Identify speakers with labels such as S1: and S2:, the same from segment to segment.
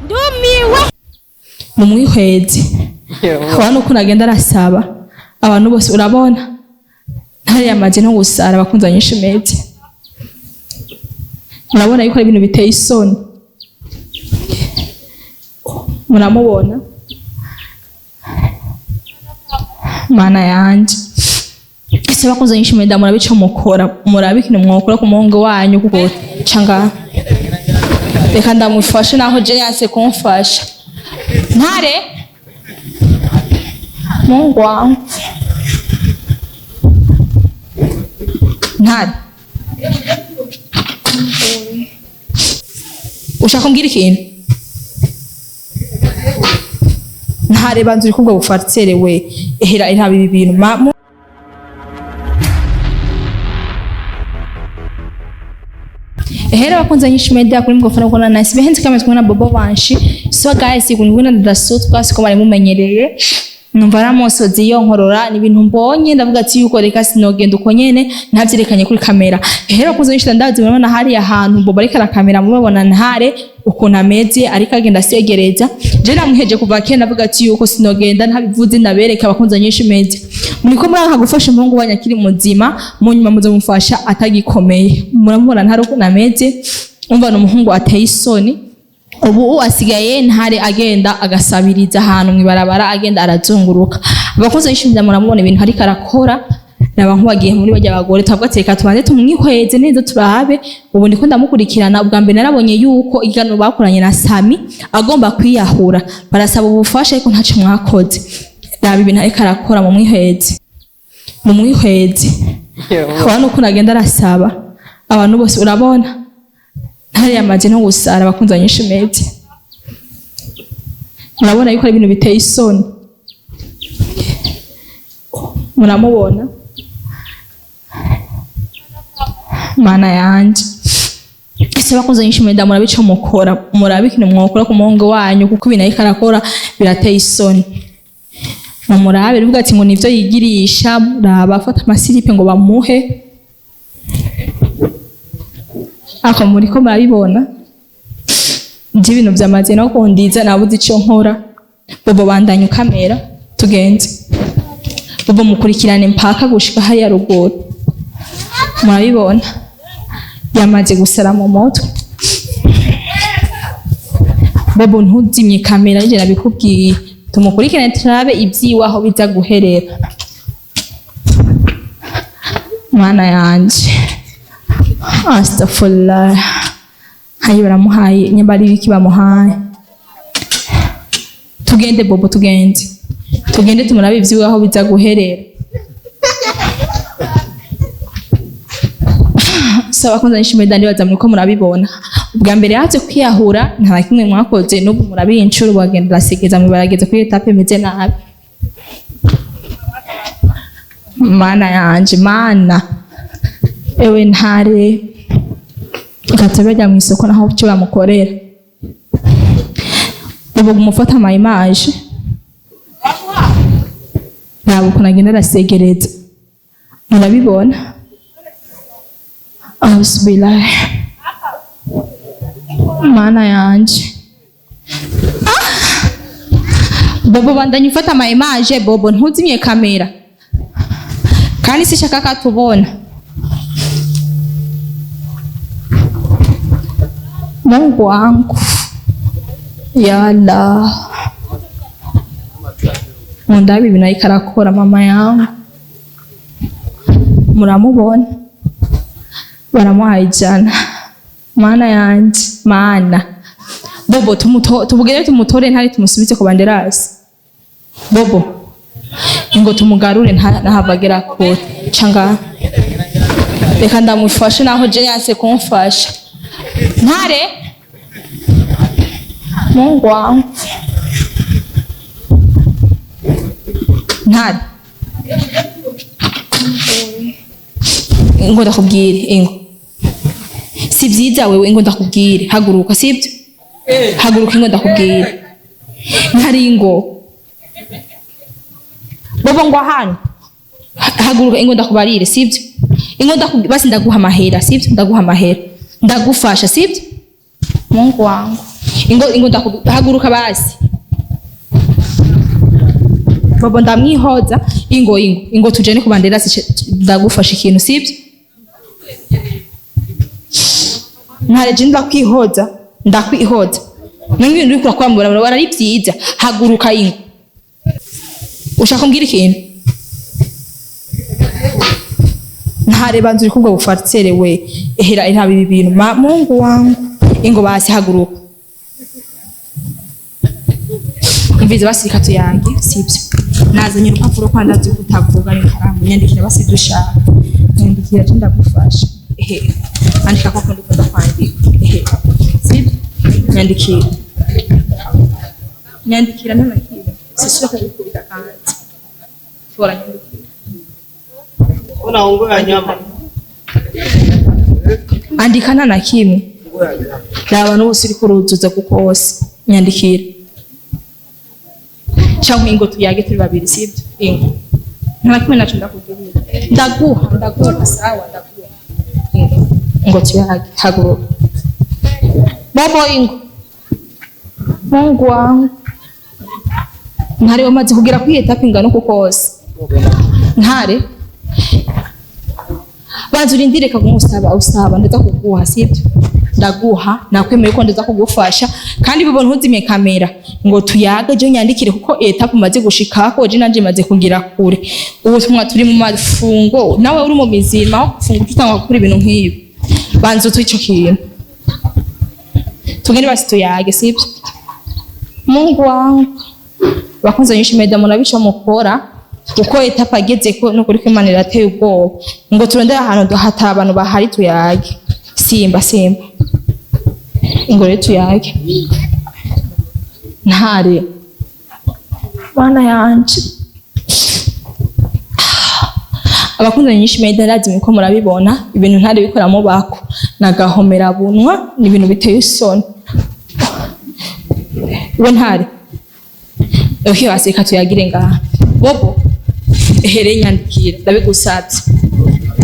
S1: Ndumiwe.
S2: Mumwihweze abantu ukuntu agenda arasaba abantu bose, urabona ntariyamaze no gusara. Abakunzi nyinshi meze, murabona yuko ari ibintu biteye isoni. Muramubona, mana yanje. Ese bakunze nyinshi meda, murabe ico mukora, murabe ikintu mwokora ku muhungu wanyu, kuko canga reka ndamufashe naho je yanse kumfasha. Ntare, Mungu wangu, Ntare, ushaka kumbwira ikintu? Ntare, banza uri kubwo bufaritsere we, ehera iraba ibi bintu. Ehera bakunze nyinshi media kuri mugofana kona nice behenze kama twina bobo banshi. So guys, ngwina ndasutwa siko bari mumenyereye, numva aramosozi iyo nkorora ni ibintu mbonye, ndavuga ati yuko reka sinogenda uko nyene ntavyerekanye kuri kamera. Ehera bakunze nyinshi, ndazi murabona hariya ahantu bobo ariko arakamera, murabona Ntare ukuntu ameze ariko agenda asegereza. Je namuheje kuva kera, ndavuga ati yuko sinogenda ntabivuze ndabereka. Abakunze nyinshi media, muriko muranka gufasha umuhungu wanyu akiri muzima, mu nyuma muzamufasha atagikomeye. Muramubona Ntare ukuntu ameze, umva ni umuhungu ateye isoni. Ubu asigaye Ntare agenda agasabiriza ahantu mw'ibarabara, agenda arazunguruka. Abakozi b'ishimira, muramubona ibintu ariko arakora, raba nk'uwagiye muri barya bagore. Twavuga ati reka tubanze tumwihweze neza turabe. Ubu ndiko ndamukurikirana. Ubwa mbere narabonye yuko ikiganiro bakoranye na Sami agomba kwiyahura, barasaba ubufasha ariko ntaco mwakoze. Raba ibintu ariko arakora, mumwihweze, mumwihweze abantu ukuntu agenda arasaba abantu bose, urabona ntariyamaze no gusara. Abakunzi nyinshi meze, murabona yuko ari ibintu biteye isoni. Muramubona, mana yanje. Ese bakunze nyinshi meda, murabe ico mukora, murabe ikintu mwokora ku muhungu wanyu, kuko ibintu ariko arakora birateye isoni. Mumurabe, rivuga ati ngo nivyo yigirisha, muraba afata amasiripe ngo bamuhe ako. Muriko murabibona, nje ibintu vyamaze no kundiza, nabuze ico nkora. Bobo, bandanya ukamera, tugenze. Bobo, mukurikirane mpaka gushika hariya ruguru. Murabibona yamaze gusara mu mutwe. Bobo, ntuzimye kamera, nje nabikubwiye. Tumukurikirane turabe ibyiwe aho biza guherera. Mwana yanje, astagfirullah. Hayi, baramuhaye nyamba ari ibiki bamuhaye. Tugende Bobo, tugende, tugende tumurabe ibyiwe aho biza guherera. Saba kwanza nishimiye dandi baza, muriko murabibona. Ubwa mbere yaje kwiyahura, nta na kimwe mwakoze. N'ubu murabiye inshuro bagenda arasigeza mwibarageze kuri etape imeze nabi. Mana yanje, mana ewe. Ntare gato bajya mu isoko naho cyo bamukorera. Ubu gumufata ama image, ntabwo ukuntu agenda arasegereza, murabibona. Auzubillahi, mana yanje. Bobo, bandanya ufata ama image. Bobo, ntuzimye kamera kandi sishaka katubona. Mungu wangu, ya Allah, mundabe ibintu ariko arakora mama yangu. Muramubona, baramuhaye 100. Mana yanje, mana. Bobo, tubugere tumutore Ntare, tumusubize ku banderasi. Bobo, ngo tumugarure ntahavagera kure. Canga reka ndamufashe naho je yanse kumfasha. Ntare, Mungu wangu, Ntare, ngo ndakubwire, ingo si byiza wewe, ingo ndakubwire, haguruka, sibyo? Haguruka, ingo ndakubwire. Ntari, ingo Bobo, ngo hano, haguruka, ingo ndakubarire, sibyo? Ingo ndakubwire basi, ndaguha amahera, sibyo? Ndaguha amahera, ndagufasha, sibyo? Mungu wangu, Ingo ingo ndahaguruka basi. Bobo ndamwihoza. Ingo ingo ingo tujane ku bandera, ndagufasha ikintu, sibyo? Ntareje, ndakwihoza, ndakwihoza. None ibintu uriko urakwambura murabona ari byiza. Haguruka ingo. Ushaka kumbwira ikintu? Ntare, banza uri kubwo bufatsere we. Ehera iraba ibi bintu ma Mungu wangu. Ingo basi, haguruka. Umvize basi, reka tuyange, sibyo? Nazanye urupapuro kwa ndazi ko utavuga n'ikaramu. Nyandikira basi dushaka. Nyandikira je ndagufasha. Ehe, andika koko ndikunda kwandika. Ehe, sibyo? Nyandikira, nyandikira ntanakira sisubira kugukubita kandi. Tora, nyandikira.
S1: Unaongoya nyama.
S2: Andika nta na kimwe. Raba n'ubusa uriko uruzuza kuko wose. Nyandikira cyangwa ingo tuyage turi babiri, sibyo? Ingo, nta na kimwe naco ndakugirira. Ndaguha, ndaguha, sawa, ndaguha. Ingo, ingo tuyage. Haguruka Bobo, ingo. Mungu wangu, Ntare, wamaze kugera kuri étape ingana uku kose. Ntare, banza urindire kaguma usaba, usaba ndaza kuguha, sibyo? Ndaguha, nakwemeye ko ndaza kugufasha. Kandi bibona ntuzimye kamera ngo tuyage, je nyandikire, kuko étape umaze gushikako je nanje maze kugira kure. Ubu tumwa turi mu mafungo, nawe uri mu mizima aho gufunga utangwa gukora ibintu nk'ibi. Banza utu ico kintu, tugende basi tuyage, sibyo? Mungu wangu, bakunze nyinshi meda murabica mukora uko étape ageze ko nukuri ko Imana irateye ubwoba. Ngo turondere ahantu hatari abantu bahari tuyage. Simba, simba, ngo rero tuyage. Ntare, bana yanje, abakunze nyinshi meda, lazima ko murabibona ibintu Ntare bikoramo bako nagahomera bunwa. Ni ibintu biteye isoni. We Ntare, okay, basi reka tuyagire ngaha. Bobo, ehere, nyandikira, ndabigusabye.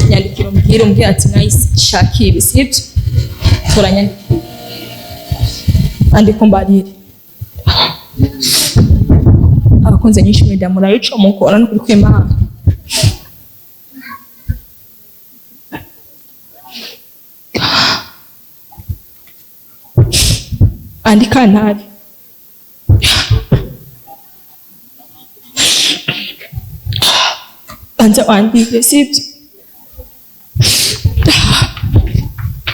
S2: Nyandikira umbwire, umbwire ati nice, shaka ibi, sibyo? Tora, nyandikira, andika umbarire. Abakunze nyinshi media murayica mukora n'ukuri kw'Imana. Andika Ntare. Banza wandike, sibyo?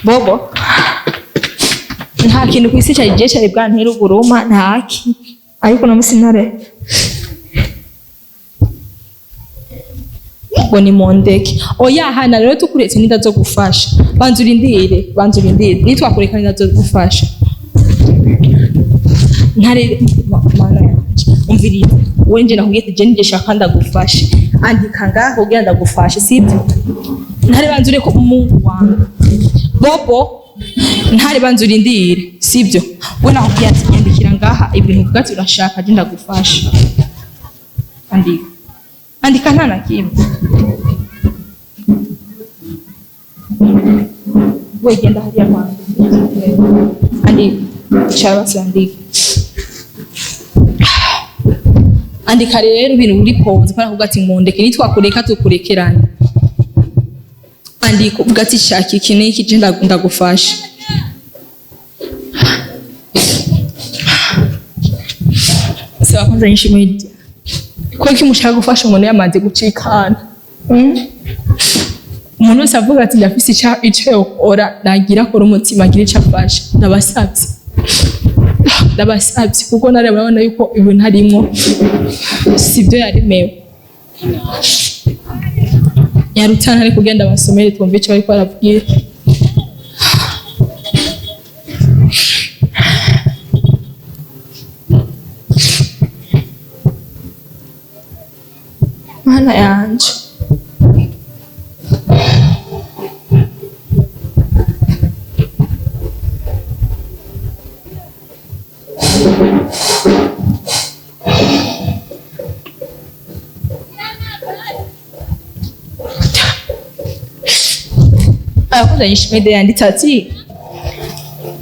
S2: Bobo, nta kintu ku isi cyari gihe cyari bwantera uburuma, ntaki, ariko no musi Ntare ngo ni mundeke. Oya, hana rero tukuretse nindazogufasha. Banza urindire, banza urindire, nitwakureka nindazogufasha. Ntare, mana yanje, umviriza wowe. Nje nakubwiye ati je nije shaka ndagufashe. Andika ngaho kugira ndagufashe, sibyo? Ntare, banza ureke. Umungu wangu, Bobo, Ntare, banza urindire, sibyo? We nakubwiye ati nyandikira ngaha ibintu uvuga ati urashaka, je ndagufasha. Andika, andika nta na kimwe. We genda hariya kwanza, andika. Icara basi, andika, andika rero ibintu uri poze kubera kuvuga ati mundeke, nitwakureka tukurekerane. Andika uvuga ati shaka iki n'iki, je ndagufasha. Se bakunze nyinshi media, ko iki mushaka gufasha umuntu yamaze gucikana? Umuntu wese avuga ati ndafise ico yokora, nagira akora umutima, agira ico afasha. Ndabasavye, ndabasavye, kuko nare murabona yuko ibintu harimwo sibyo yaremewe. Nyarutana ari kugenda basomere twumve ico bariko barabwira. Mana yanje, abakozi nyinshi media yanditse ati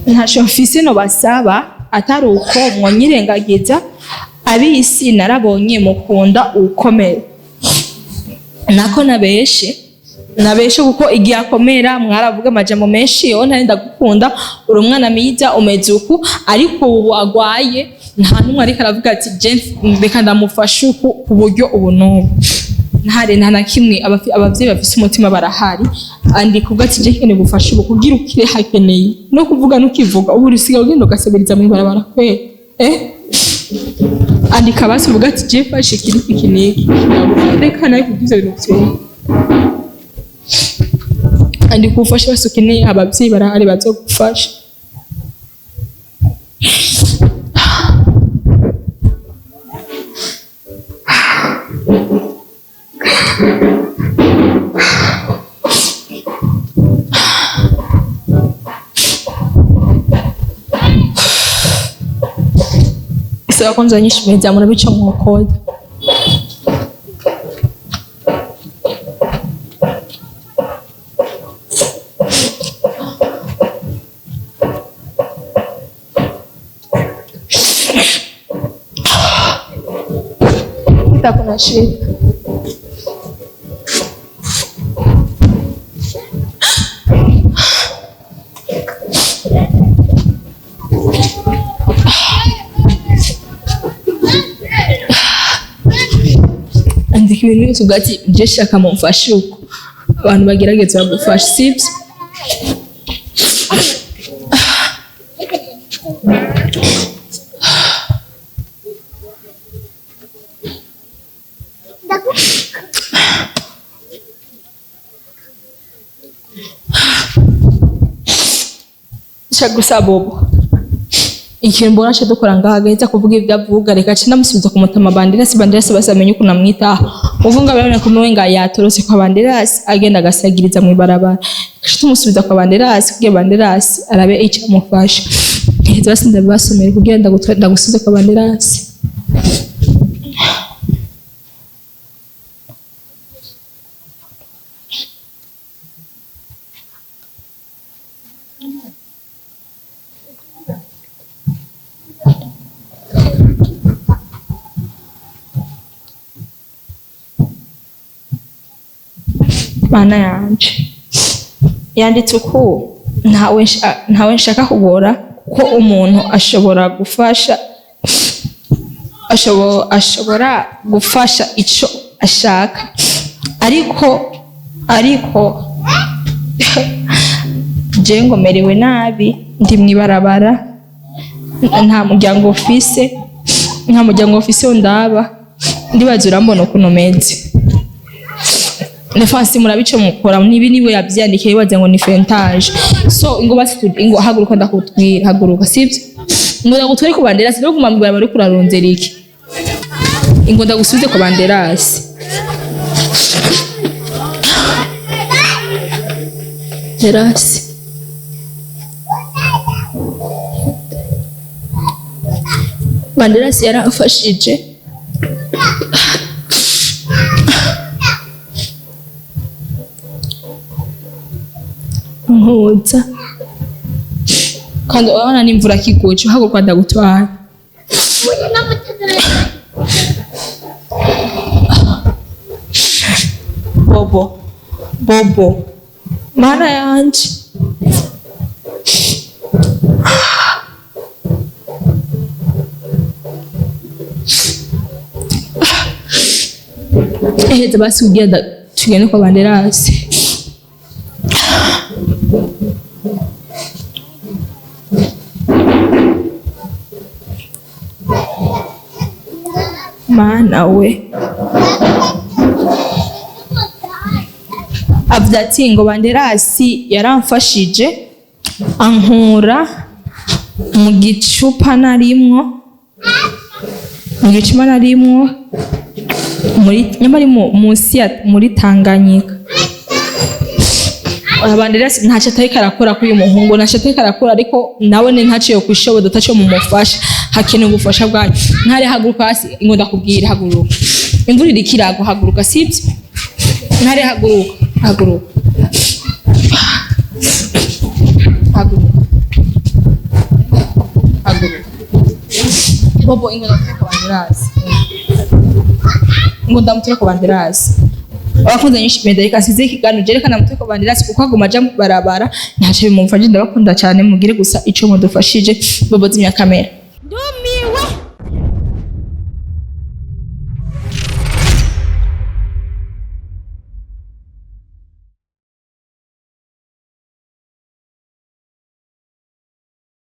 S2: ntaco mfise no basaba. Atari uko mwonyirengagiza. Abisi narabonye mukunda ukomera, nako nabeshe nabeshe, kuko igihe akomera mwaravuga amajambo menshi: "Yo ntari ndagukunda, uri umwana mwiza, umeze uku." Ariko ubu agwaye, nta n'umwe ariko aravuga ati: "Je reka ndamufashe uku ku buryo ubu n'ubu." Ntare nta na kimwe. Abavyeyi bafise umutima barahari. Andika ubwo ati: "Je nkeneye ubufasha ubu kugira ukire." Hakeneye no kuvuga nukivuga. Ubu usigaye ugenda ugasabiriza mw'ibarabara kwera, eh? Andika basi uvuga ati: "Je fashe iki n'iki, iki n'iki." Reka nawe kugira ivyo bintu vyumva. Andika ubufasha basi ukeneye, abavyeyi barahari bazogufasha. Isaba ko nzanyishimira murabica mwokora. Kita kuna shida. Andika ibintu byose uvuga ati: "Je shaka mumfashe uko." Abantu bagerageza bagufashe, sibyo? Shaka gusa bobo ikintu mbona aca dukora ngaha, agahita kuvuga ibyo avuga. Reka aca ndamusubiza ku mutama Banderasi. Banderasi basi amenye ukuntu amwitaho. Uvuga ngo ababona ko umenga yatorotse kwa Banderasi, agenda agasagiriza mu ibarabara. Aca tumusubiza kwa Banderasi kugira Banderasi arabe icyo amufasha. Heza basi ndabibasomere kugira ndagusubize kwa Banderasi. Mana yanje, yanditse uku: Ntawe nshaka kugora, kuko umuntu ashobora gufasha, ashobora gufasha ico ashaka, ariko je ngo merewe nabi, ndi mw'ibarabara, nta muryango ufise, nta muryango ufise ndaba. Ndibaza urambona ukuntu meze." Nefasi murabice mukora nibi niwe yavyandikiye, yibaza ngo ni fentage. So ingo basi ingo haguruka ndakutwira, haguruka, sivyo? Ngo ndagutware ku Banderasi, no kuguma mw'ibarabara uriko urarondera iki? Ingo ndagusubize ku Banderasi. Derasi Banderasi yaramfashije. Nkuza kandi urabona n'imvura kiguye. Haguruka ndagutwara. Bobo, bobo, mana yanje. Eheza basi ugenda tugende kwa Banderasi. Mana we, avuga ati ngo: "Banderasi yaramfashije ankura mu gicupa narimwo, mu gicupa narimwo muri nyamara munsi ya muri Tanganyika." Oya, Banderasi ntacyo atariko arakora kuri uyu muhungu, ntacyo atariko arakora, ariko nawe ni ntacyo yokwishoboza, atacyo mumufasha. Hakenewe ubufasha bwanyu. Ntare, haguruka hasi, ngo ndakubwira, haguruka, imvura iriko iragwa, haguruka, sibyo? Ntare, haguruka, haguruka, haguruka, haguruka. Bobo, ingo ndamuture ku banderasi, ngo ndamuture ku banderasi. Abakunzi nyinshi menda, reka size ikiganiro, je reka ndamuture ku banderasi kuko aguma aja mu barabara, ntaco bimumva. Je ndabakunda cyane, mugire gusa ico mudufashije. Bobo, zimya kamera.